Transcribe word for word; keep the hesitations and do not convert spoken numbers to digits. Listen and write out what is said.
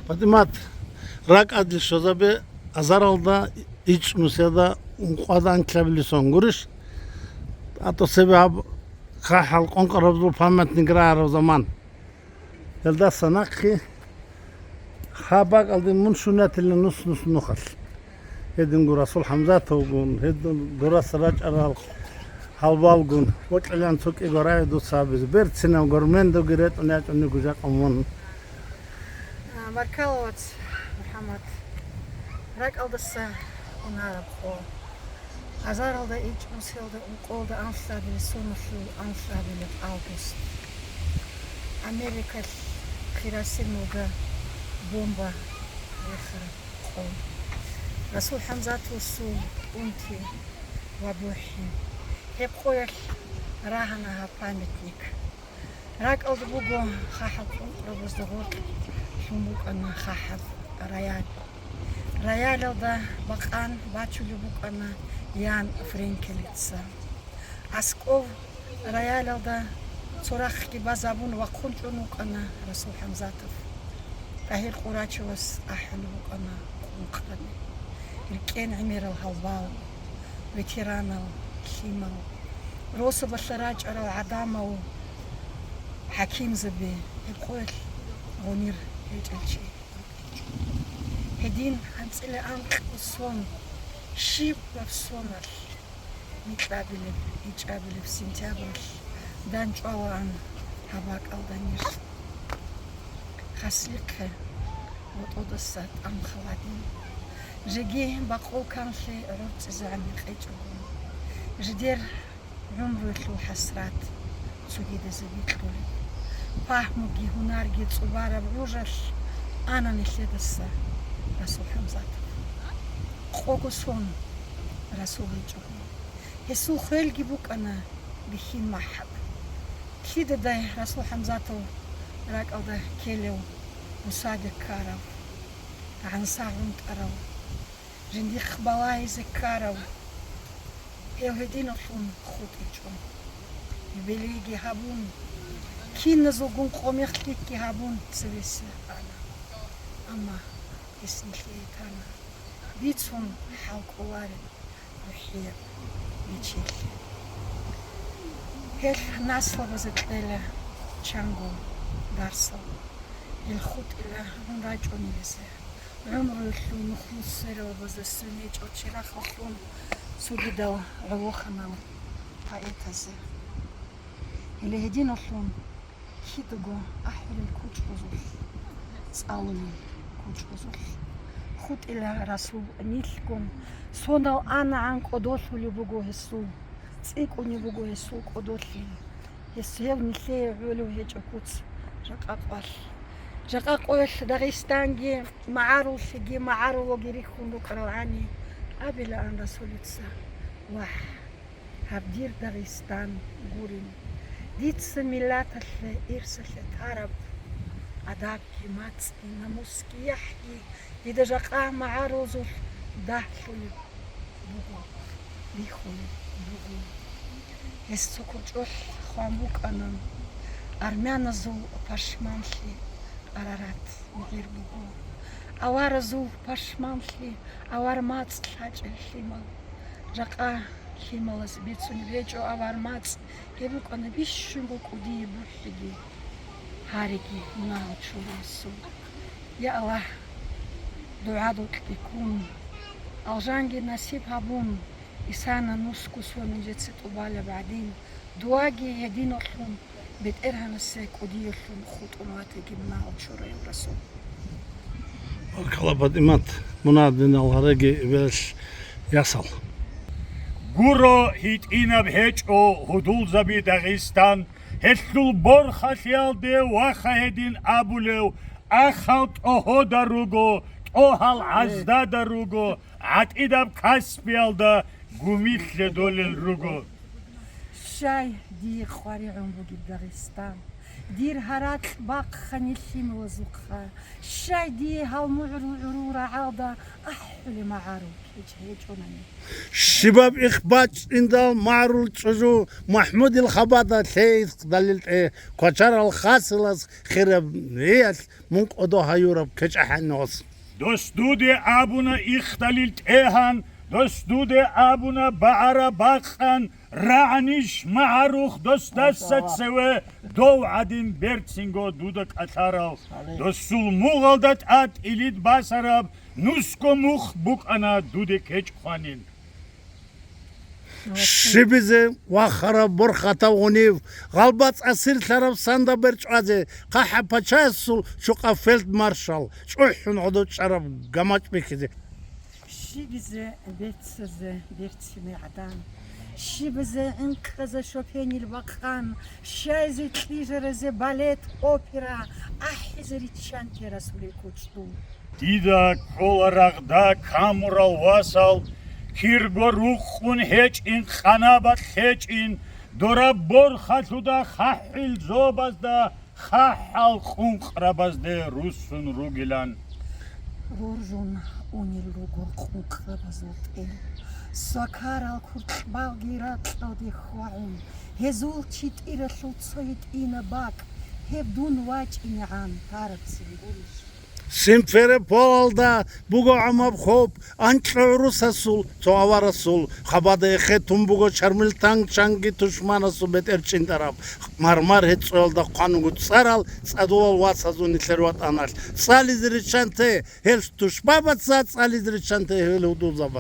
ПатӀимат, ракӀалде щвезабе азаралда ичӀнусиялда ункъоялда анлъабилеб сон гурищ? ТӀатӀосебе гьаб хъахӀал къонкъарабазул памятник рагӀараб заман. Гьелдаса нахъе гьаб бакӀалде мун щунатила нус-нус нухалъ. Гьединго Расул ХӀамзатовгун, гьедин дурас рачӀарал гьалбалгун, бокьилан цо кӀиго рагӀи дуца гьабизе. Берцинаб гормендоги ретӀун ячӀунего жакъа мун. А, баркала, вац МухӀаммад. РакӀалдаса унараб къо. Азаралда ичӀнусиялда ункъоялда анлъабилеб соналъул анлъабилеб август. Америкалъ Хиросималда бомба рехараб къо. Расул ХӀамзатовасул унти ва бухӀи. Гьеб къоялъ рагьана гьаб памятник. РакӀалда буго хъахӀаб къункърабазда гъоркь лъун букӀана хъахӀаб рояль. Роялалда бакъан бачулеб букӀана Ян Френкелица. АскӀов роялалда цо рахъги базабун вахъун чӀун вукӀана Расул ХӀамзатов. ТӀагьир Къурачевас ахӀулеб букӀана къункърани. РикӀкӀен гӀемерал гьалбал, ветеранал, лъимал, росабалъа рачӀарал гӀадамал, хӀакимзаби, гьеб къоялъ гъунир гьечӀел чи. Гьедин анцӀила анкьго сон, щибаб соналъ, микьабилеб, ичӀабилеб сентябралъ дандчӀвалаан гьаб бакӀалда ниж. Хаслихъе, ботӀодаса тӀамхал гӀадин, жеги бакъул канлъи гӀорцӀизегӀан гьекъечӀого, жидер гӀумруялъул хӀасрат цогидазе бикьулеб. Пагьмуги гьунарги цӀубараб гӀужалъ ана нилъедаса Расул ХӀамзатов. Къого сон Расул гьечӀого. Гьесул хвелги букӀана бихьин махӀаб. Лъидадай Расул ХӀамзатов ракӀалда ккелев, бусаде ккарав, гӀанса гӀунтӀарав, жиндихъ балагьизе ккарав, гьев гьединалъун хутӀичӀо. Юбилейги гьабун, киназулгун къо-мех лъикӀги гьабун цевесе ана. Амма гьес нилъее тана бицун хӀал кӀолареб рухӀияб бичелъи. Гьелъ наслабазе кьела чанго дарсал. Гьел хутӀила гьун рачӀунелизе, гӀумруялъул нухнусералабазда сунечӀо чирахъалъун цогидал гӀолоханал поэтазе. Гьеле гьединалъун кидаго ахӀулел кучӀбузулъ, цӀалулел кучӀбузулъ хутӀила Расул нилъгун. Сонал анагӀан кӀодолъулеб буго гьесул, цӀикӀкӀунеб буго гьесул кӀодолъи. Гьес гьев нилъее гӀолев гьечӀо куц жакъа къоялъ. Жакъа къоялъ Дагъистанги магӀаруллъиги магӀарулалги рихьун рукӀарал гӀани, абилаан Расулица: «Вагь, гьаб дир Дагъистан гурин, дица миллаталъе ирсалъе тараб адабги мацӀги намусги яхӀги дида жакъа магӀарулазулъ дагьлъулеб буго, бихьулеб буго». Гьес цо кочӀолъ хъван букӀана: «Армяназул пашманлъи Арарат мегӀер буго, аваразул пашманлъи авар мацӀ лъачӀел лъимал». Жакъа лъималаз бицунеб гьечӀо авар мацӀ, гьеб букӀана бищунго кӀудияб бухӀиги гьариги мунагьал чурасул. Я Аллагь, дугӀа-дукьги ккун, алжанги насиб гьабун, исана нусго сон нижеца тӀубалеб гӀадин, дуаги гьединалъун БетӀергьанасе кӀудиялъун хутӀун ватеги мунагьал чураяв Расул. Баркала, ПатӀимат, мунагьал гьареги эбелалъ ясал. Гуро, гьитӀинаб гьечӀо гьудулзаби Дагъистан, гьелъул борхалъиялде ваха гьедин абулев, ахал тӀогьода руго, тӀогьал гӀаздада руго, гӀатӀидаб Каспиялда гумилъе долел руго. Щай дие къваригӀун бугеб Дагъистан, Дир гьаракь бахъани лъималазухъа, щай дие гьал мугӀрул гӀурул рагӀалда ахӀулеб магӀарул кечӀ гьечӀонани? Щибаб ихбачӀиндал магӀарул чӀужу МахӀмудил хабада лъей иск далил тӀе, квачарал хасилас хираб риялъ мун кӀодо гьаюраб кечӀ ахӀенос. Дос дуде абуна ихдалил тӀегьан, дос дуде абуна багӀара бакъан, рагӀанищ магӀарух досдаса цеве дов гӀадин берцинго дуда кӀалъарал, досул мугъалда тӀад илид басараб нусго мухъ букӀана дуде кечӀ хванин. Щибизе вахараб борхатав гъунив, гъалбацӀ асирлъараб санда бер чӀвазе, хъахӀа пачаясул чукъа фельдмаршал, чӀухӀун гӀодов чӀараб гамачӀ бихьизе. Щибизе бецазе берцин гӀадан, щибизе гӀинкъазе шопенил бакъан, щайзе кьижаразе балет, опера, ахӀизе риччанте расулел кучӀдул. Дида ккола рагъда камурал васал, кирго рукъун гьечӀин, къанабалъ гьечӀин, дора борхалъуда хъахӀил зобазда, хъахӀал къункърабазде руссун ругилан. Роржун унел руго къункърабазул тӀел, свакарал куркьбалги ракьалде хьвагӀун, гьезул читӀиралъул цо гьитӀина бакӀ, гьеб дун вачӀинегӀан тарабцин гурищ? Симферополалда буго гӀамаб хоп, анкьа гӀурусасул, цо аварасул, хабада эхетун буго чармил танк чанги тушманасул бетӀер чӀинтӀараб, мармар гьецӀоялда хъван вуго цӀарал цӀадулал васазул нилъер ватӀаналъ. ЦӀализе риччанте, гьел тушбабаца цӀализе риччанте, гьел гьудулзабаз.